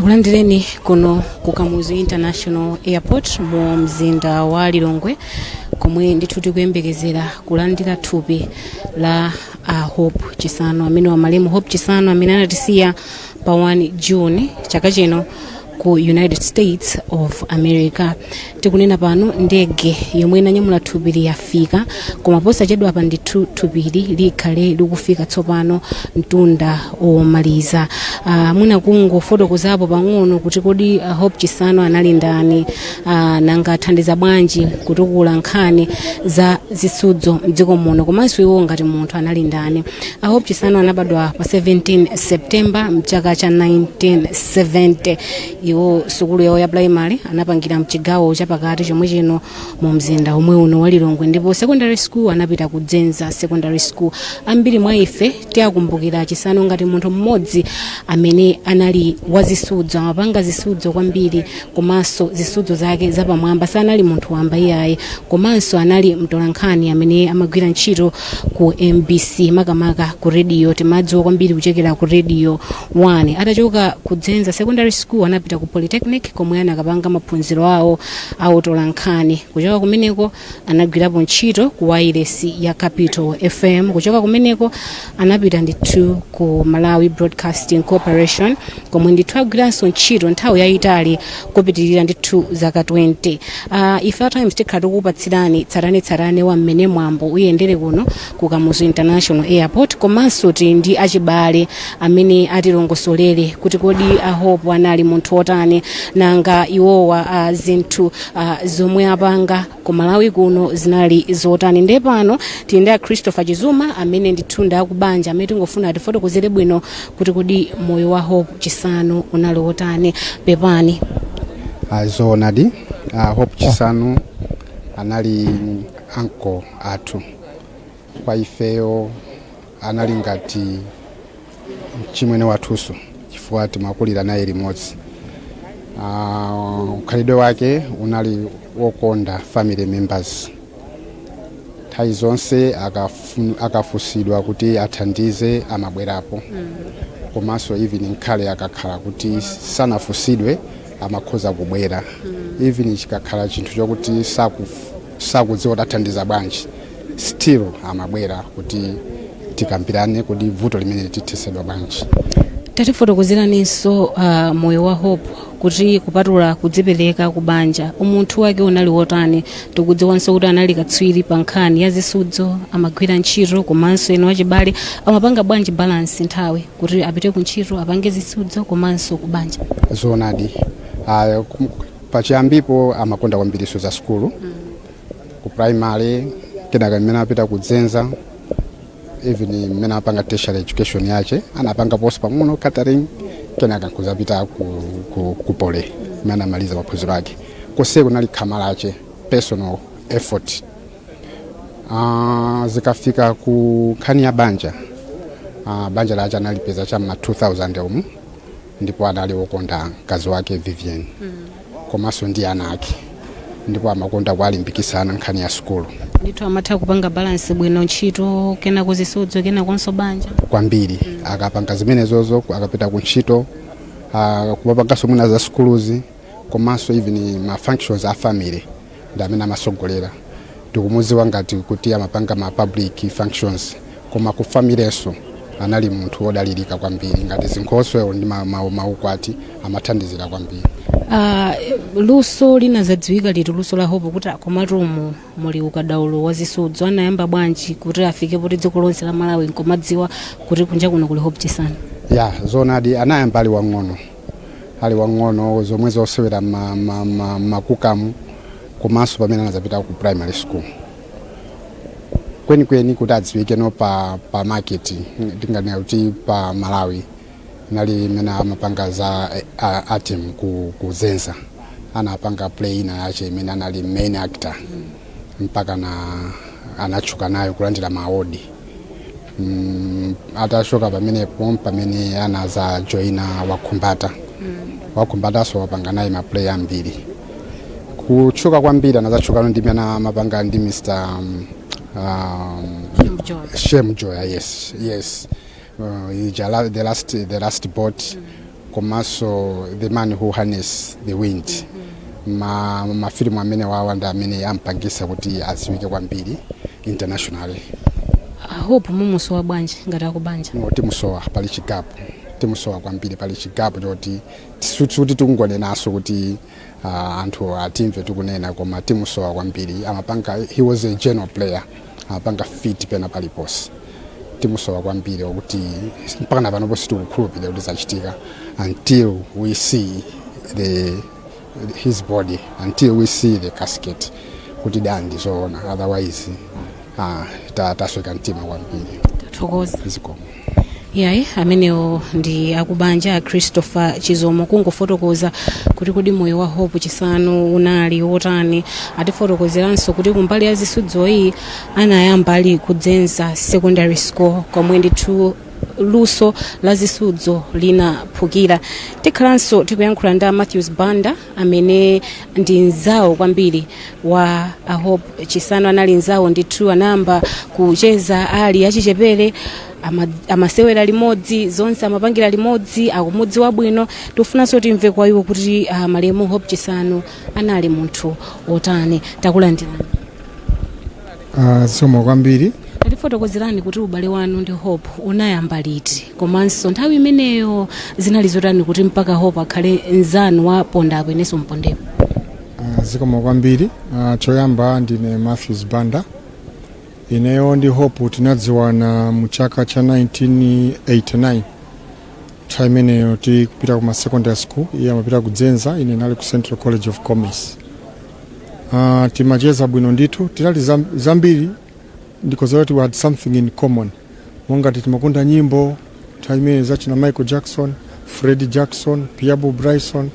Tikulandireni kuno ku Kamuzu International Airport mu mzinda wa Lilongwe, komwe ndithu tikuyembekezera kulandira thupi la a Hope Chisanu, amene wa malemu Hope Chisanu amene anatisiya pa 1 June chaka chino ku United States of America. Tikunena pano, ndege yomwe inanyamula thupili yafika, koma posachedwa apa ndithu thupili likhale likufika tsopano mtunda womaliza. Mwina kungofotokozapo pang'ono kuti kodi Hope Chisanu anali ndani, nanga athandiza bwanji kutukula nkhani za zisudzo mdziko muno, komanso iwo ngati munthu anali ndani? Hope Chisanu anabadwa pa 17 September mchaka cha 1970. Iwo sukulu yawo ya primary anapangira mchigawo chapakati chomwe chino mu mzinda omwe uno wa Lilongwe, ndipo secondary school anapita ku Dzenza Secondary School. Ambiri mwa ife tiyakumbukira Chisanu ngati munthu mmodzi amene anali wazisudzo, amapanga zisudzo kwambiri komanso zisudzo zake zapamwamba, sanali munthu wamba iyayi. Komanso anali mtolankhani amene amagwira ntchito ku MBC, makamaka ku radio. Timadziwa kwambiri kuchokera ku Radio 1. Atachoka ku Dzenza Secondary School anapita ku Polytechnic, komwe anakapanga maphunziro awo autolankhani. Kuchoka kumeneko anagwirapo ntchito ku wireless ya Capital FM. Kuchoka kumeneko anapita ndithu ku Malawi Broadcasting Corporation, komwe ndithu agwiranso ntchito nthawi yayitali kupitirira ndithu zaka 20. Ife a Times tikhala tikukupatsirani tsatanetsatane wa mmene mwambo uyendere kuno ku Kamuzu International Airport. Komanso tili ndi achibale amene atilongosolere kuti kodi a Hope anali munthu wotani, nanga iwowa zinthu zomwe apanga ku Malawi kuno zinali zotani. Ndiye pano tili ndi a Christopher Chizuma amene ndithu ndi akubanja, amene tingofuna atifotokozere bwino kuti kodi moyo wa Hope Chisanu unali wotani. Pepani. Zoonadi, Hope Chisanu anali uncle athu. Kwa ifeyo anali ngati mchimwene wathunso, chifukwa timakulira naye limodzi. Ukhalidwe wake unali wokonda family members. Nthawi zonse akafunsidwa kuti athandize amabwerapo, komanso even nkhale akakhala kuti sanafunsidwe amakhoza kubwera. Even chikakhala chinthu chokuti sakudziwa kuti athandiza bwanji, still amabwera kuti tikambirane kuti vuto limene tithetsedwa bwanji. Tatifotokozeraninso moyo wa Hope, kuti kupatula kudzipereka ku banja, umunthu wake unali wotani? Tikudziwanso kuti anali katswiri pa nkhani ya zisudzo, amagwira ntchito komanso eno wachibale. Amapanga bwanji balance nthawi kuti apite ku ntchito, apange zisudzo komanso ku banja? Zoonadi, pachiyambipo amakonda kwambiriso za sukulu ku primary, kenaka mmene apita kudzenza, even mmene apanga tertiary education yache anapanga post pang'ono catering, kenaka nkuzapita ku poly mmene amaliza maphunziro ake. Kose kunali khama lache, personal effort. Zikafika ku nkhani ya banja, banja lache analipeza cha ma 2000 umu, ndipo anali wokonda mkazi wake Vivian komanso ndi ana ake, ndipo amakonda kuwalimbikitsana nkhani ya sukulu. Ndithu amatha kupanga balance bwino ntchito, kenako zisudzo, kenakonso banja? Kwambiri. Akapanga zimenezozo, akapita ku ntchito, kumapanganso mwina za sukuluzi, komanso even ma functions a family ndi amene amasogolera. Tikumudziwa ngati kuti amapanga ma public functions, koma ku familyso anali munthu wodalirika kwambiri, ngati zinkhoswe ndi maukwati amathandizira kwambiri. Luso linazadziwika liti, luso la Hope, kuti komatumu muli ukadaulo wa zisudzo? Anayamba bwanji kuti afike poti dziko lonse la Malawi nkomadziwa kuti kunja kuno kuli Hope Chisanu? Ya, zoonadi, anayamba ali wang'ono, ali wang'ono zomwe zosewera makukamu, komanso pamene anazapita ku primary school kwenikweni kuti adziwikeno pa market, tinganena kuti pa Malawi, nali imene amapanga za atim ku Dzenza. Anapanga play ina yache imene anali main actor, mpaka na anatchuka nayo kulandira ma award. Atachoka pamenepo pamene anaza joina Wakhumbata. Wakhumbatanso wapanga naye ma play ambiri. Kutchuka kwambiri anazatchukano ndi imene amapanga ndi Mr Shem Joy. Shem Joya, yes. Ija the last boat. komanso The Man Who Harness the Wind. Mafilimu amene wawa ndi amene ampangisa kuti aziwike kwambiri internationally. Hope mumusowa bwanji ngati akubanja? No, timusowa, pali chigap, timusowa kwambiri. Pali chigap choti suti tikungonenaso kuti anthu atimve tikunena, koma timusowa kwambiri. Amapanga, he was a general player, amapanga fit pena paliponse. Timusowa kwambiri wakuti mpaka napanopo sitikukhulupirira kuti zachitika until we see his body, until we see the casket kuti dandi zoona. Otherwise tasweka mtima kwambiri. Tathokoza. Zikomo. Yayi, amenewo ndi akubanja a Christopher Chizomo, kungofotokoza kuti kodi moyo wa Hope Chisanu unali wotani. Atifotokozeranso kuti kumbali ya zisudzoyi anayamba ali kuDzenza Secondary School, komwe ndithu luso la zisudzo linaphukira. Tikhalanso tikuyankhula ndi a Matthews Banda amene ndi mzawo kwambiri wa a Hope Chisanu. Anali mzawo ndithu, anayamba kucheza ali achichepere, amasewera limodzi, zonse amapangira limodzi, akumudziwa bwino. Tikufunanso timve kwa iwo kuti malemu Hope Chisanu anali munthu wotani. Takulandirani. Zikomo kwambiri. Tatifotokozerani kuti ubale wanu ndi Hope unayamba liti, komanso nthawi imeneyo zinali zotani kuti mpaka Hope akhale mzanu wa pondapo inenso mpondepo? Zikomo kwambiri. Choyamba ndine Matthews Banda. Ineyo ndi Hope tinadziwana mu chaka cha 1989. Nthawi imeneyo tikupita kuma secondary school, iye amapita kuDzenza, ine nali ku Central College of Commerce. Timacheza bwino ndithu, tinali zambiri because we had something in common, monga timakonda nyimbo nthawi imene zachina Michael Jackson, Freddie Jackson, Peabo Bryson,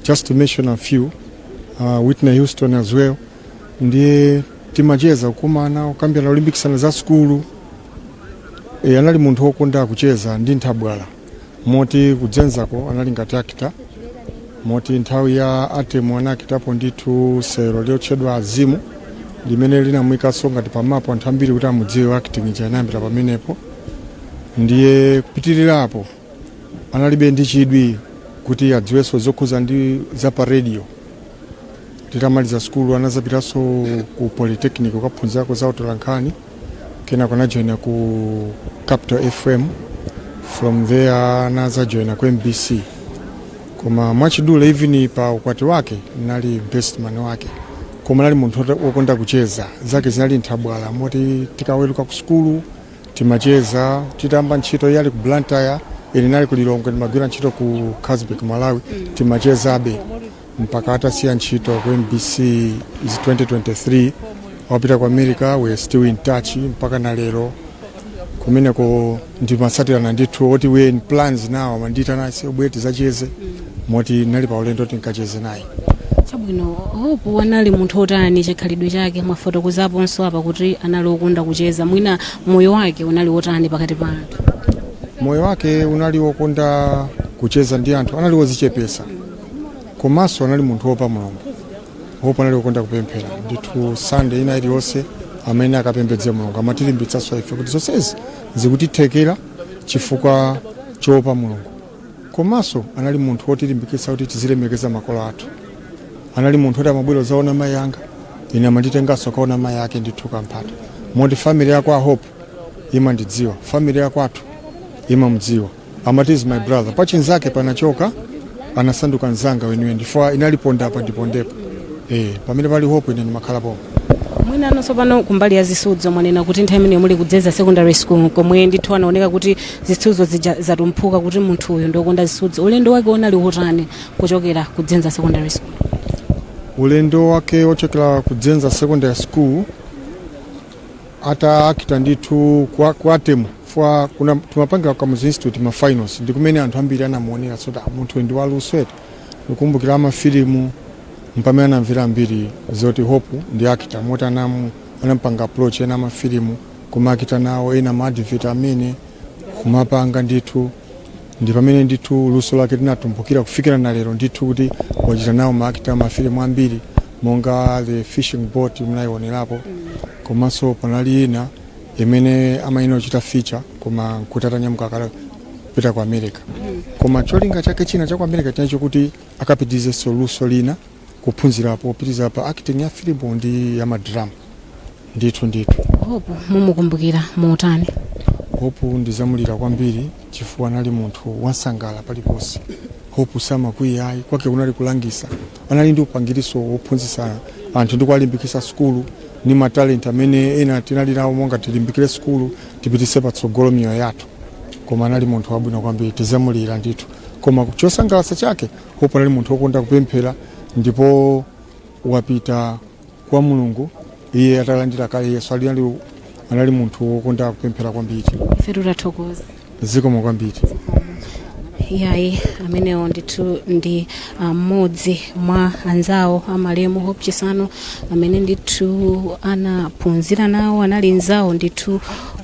just to mention a few, Whitney Houston as well. Ndiye timacheza, kukumana, kukambirana, kulimbikitsana za sukulu. Anali munthu wokonda kucheza ndi nthabwala, moti kuDzenzako anali ngati actor, moti nthawi ya atemu anakitapo ndithu sero lotchedwa Azimu limene linamuyikanso ngati pamapo anthu ambiri kuti amudziwe. Acting ija inayambira pamenepo. Ndiye kupitirirapo analibe ndi chidwi kuti adziwenso zokhuza ndi za pa radio. Titamaliza sukulu anazapitanso ku Polytechnic kukaphunzirako za utolankhani, kenako anajoina ku Capital FM, from there anazajoina ku MBC. Koma mwachidule, even pa ukwati wake nali best man wake. Koma anali munthu wokonda kucheza, zake zinali nthabwala, moti tikaweruka ku sukulu timacheza. Titamba ntchito, iye ali ku Blantyre, ine nali ku Lilongwe ndimagwira ntchito ku Carlsberg Malawi, timachezabe mpaka atasiya ntchito ku MBC is 2023, wapita ku America. We are still in touch mpaka na lero. Kumeneko ndimatsatirana ndithu, oti we in plans now, amandiyitana, "Ubwere tizacheze," moti nali pa ulendo tinkacheze naye. Chabwino. Hope anali munthu otani, chikhalidwe chake? Mwafotokozaponso apa kuti anali wokonda kucheza. Mwina moyo wake unali wotani pakati pa anthu? Moyo wake unali wokonda kucheza ndi anthu, anali wozichepesa, komanso anali munthu wopa Mulungu. Hope anali wokonda kupemphera ndithu. Sunday ina iliyonse amene akapembedze Mulungu. Amatilimbitsanso ife kuti zonsezi zikutithekera chifukwa choopa Mulungu. Komanso anali munthu wotilimbikitsa kuti tizilemekeza makolo athu. Anali munthu woti amabwera kuzaona mayi anga, ine amanditenganso kaona mayi ake ndithu kampata, moti family yako a Hope imandidziwa, family yakwathu imamudziwa. Amati is my brother. Pachinzake panachoka, anasanduka mzanga weniweni ndifo. Inali pondapa ndipondepo, pamene pali Hope ine ndimakhala pomwe. Mwina anonso pano kumbali ya zisudzo, mwanena kuti nthawi imene muli kuDzenza Secondary School komwe ndithu anaoneka kuti zisudzo zija zatumphuka, kuti munthu uyu ndiokonda zisudzo. Ulendo wake unali wotani kuchokera kuDzenza Secondary School? Ulendo wake wochokera kuDzenza Secondary School, ataakita ndithu kwa atemu fwa kuna timapangira Kamuzu Institute ma finals, ndi kumene anthu ambiri anamuonera soti munthu uyu ndi waluso eti. Ndikumbukira amafilimu mpamene anamvera ambiri zoti Hope ndi actor, moti anampanga approach ena amafilimu kumakita nawo, ena ma advert amene kumapanga ndithu. Ndi pamene ndithu luso lake linatumbukira kufikira na lero ndithu, kuti wachita nawo maakita mafilimu ambiri monga The Fishing Boat munayionerapo, komanso panali ina imene amayina ochita feature koma nkuti atanyamuka kale. Kupita ku America, koma cholinga chake china cha ku America chinacho kuti akapitirizenso luso lina, kuphunzirapo, kupitiriza pa acting ya filimu ndi ya madrama, ndithu ndithu. Hope mumukumbukira motani? Hope ndizamulira kwambiri chifukwa anali munthu wansangala paliponse. Hope samakwiya ayi, kwake kunali kulangisa. Anali ndi upangiriso wophunzitsa anthu ndi kuwalimbikitsa sukulu ndi matalent amene ena tinali nawo, monga tilimbikire sukulu, tipitise patsogolo miyoyo yathu. Koma anali munthu wabwino kwambiri, tizamulira ndithu. Koma chosangalatsa chake, Hope anali munthu wokonda kupemphera, ndipo wapita kwa Mulungu iye atalandira kale Yesu. Ali anali munthu wokonda kupemphera kwambiri. Ife titathokoza. Zikomo kwambiri. Yayi, amenewo ndithu ndi mmodzi mwa anzawo amalemu Hope Chisanu amene ndithu anaphunzira nawo, anali nzawo ndithu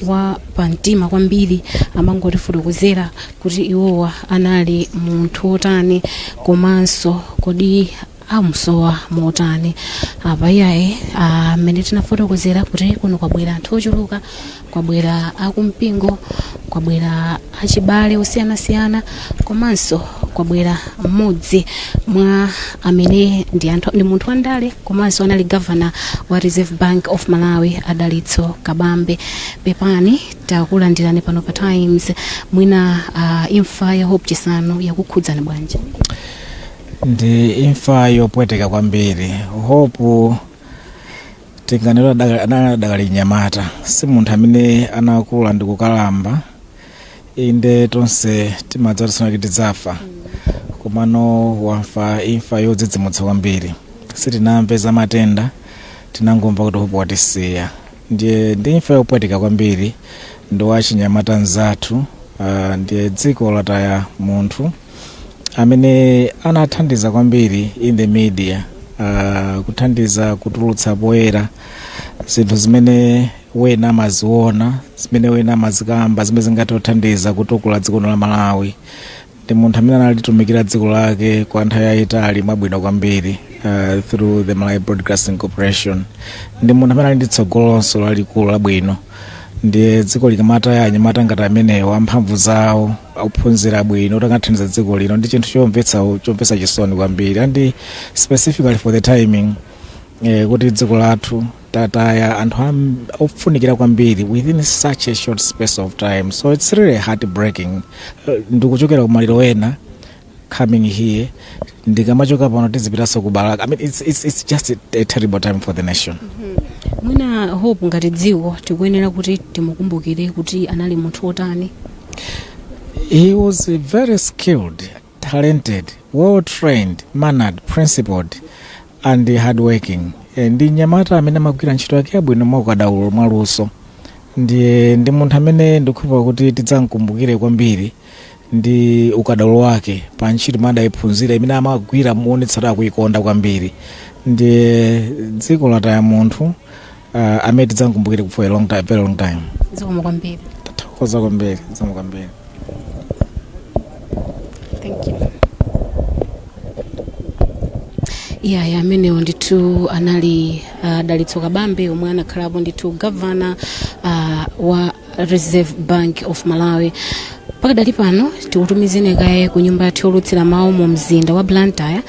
wa pamtima kwambiri. Amangotifotokozera kuti iwowa anali munthu wotani komanso kodi amusowa motani. Apa iyayi, amene tinafotokozera kuti kuno kwabwera anthu ochuluka, kwabwera akumpingo, kwabwera achibale osiyanasiyana, komanso kwabwera mmodzi mwa amene ndi anthu, ndi munthu wandale komanso anali governor wa Reserve Bank of Malawi, Adalitso Kabambe. Pepani, takulandirani pano pa Times. Mwina imfa ya Hope Chisanu yakukhudzani bwanji? Ndi imfa yopweteka kwambiri. Hope tinganena anali adakali mnyamata, si munthu amene anakula ndi kukalamba. Inde, tonse timadziwa tisanake tidzafa, komano wafa imfa yodzidzimutsa kwambiri. Sitinamve za matenda, tinangomva kuti Hope watisiya. Ndiye ndi imfa yopweteka kwambiri, ndi wachinyamata mzathu. Ndiye dziko lataya munthu amene anathandiza kwambiri in the media, kuthandiza kutulutsa poyera zinthu zimene wena amaziona, zimene wena amazikamba, zimene zingathe kuthandiza kutukula dziko la Malawi. Ndi munthu amene analitumikira dziko lake kwa nthawi yayitali mwabwino kwambiri through the Malawi Broadcasting Corporation. Ndi munthu amene ali ndi tsogolonso lalikulu labwino. Ndiye dziko likamataya anyamata ngati amenewo, amphamvu zawo, akuphunzira bwino, kuti angathandiza dziko lino, ndi chinthu chomvetsa chisoni kwambiri. And specifically for the timing, kuti dziko lathu tataya anthu ofunikira kwambiri within such a short space of time, so it's really heartbreaking. Ndikuchokera kumaliro ena, coming here, ndikamachoka pano tizipitanso ku Balaka. I mean, it's just a terrible time for the nation. Mwina Hope ngati dziko tikuyenera kuti timukumbukire kuti anali munthu wotani? He was very skilled, talented, well trained, mannered, principled and hardworking. Ndi mnyamata amene amagwira ntchito yake yabwino mwaukadaulo, mwaluso. Ndiye ndi munthu amene ndikukhulupirira kuti tidzamkumbukire kwambiri ndi ukadaulo wake pa ntchito imene adayiphunzira, imene amagwira muonetsa akuikonda kwambiri. Ndiye dziko lataya munthu amene tidzamkumbukire for a long time, very long time. Zikomo kwambiri. Tathokoza kwambiri, zikomo kwambiri. Thank you. Iyayi, amenewo ndithu anali Dalitso Kabambe omwe anakhalapo ndithu gavana wa Reserve Bank of Malawi. Pakadali pano tikutumizeni kaye ku nyumba yathu yolutsira mawu mu mzinda wa Blantyre.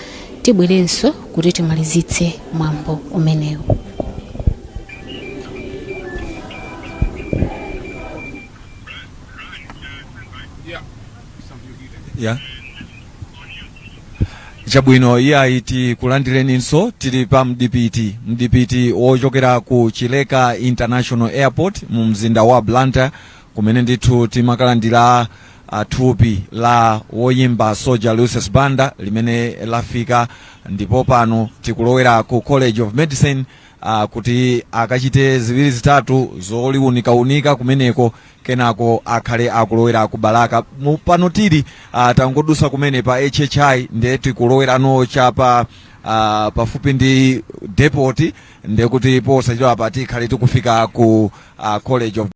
Tibwerenso kuti timalizitse mwambo umenewu. Ya, chabwino. Iyayi, tikulandireninso. Tili pa mdipiti wochokera ku Chileka International Airport mu mzinda wa Blantyre, kumene ndithu timakalandira thupi la woyimba Soldier Lucius Banda limene lafika, ndipo pano tikulowera ku College of Medicine kuti akachite ziwiri zitatu zoliunikaunika kumeneko, kenako akhale akulowera ku Balaka. Pano tili tangodusa kumene pa HHI, ndiye tikulowerano chapa pafupi ndi depot, ndiye kuti posachedwa pa tikhale tikufika ku College of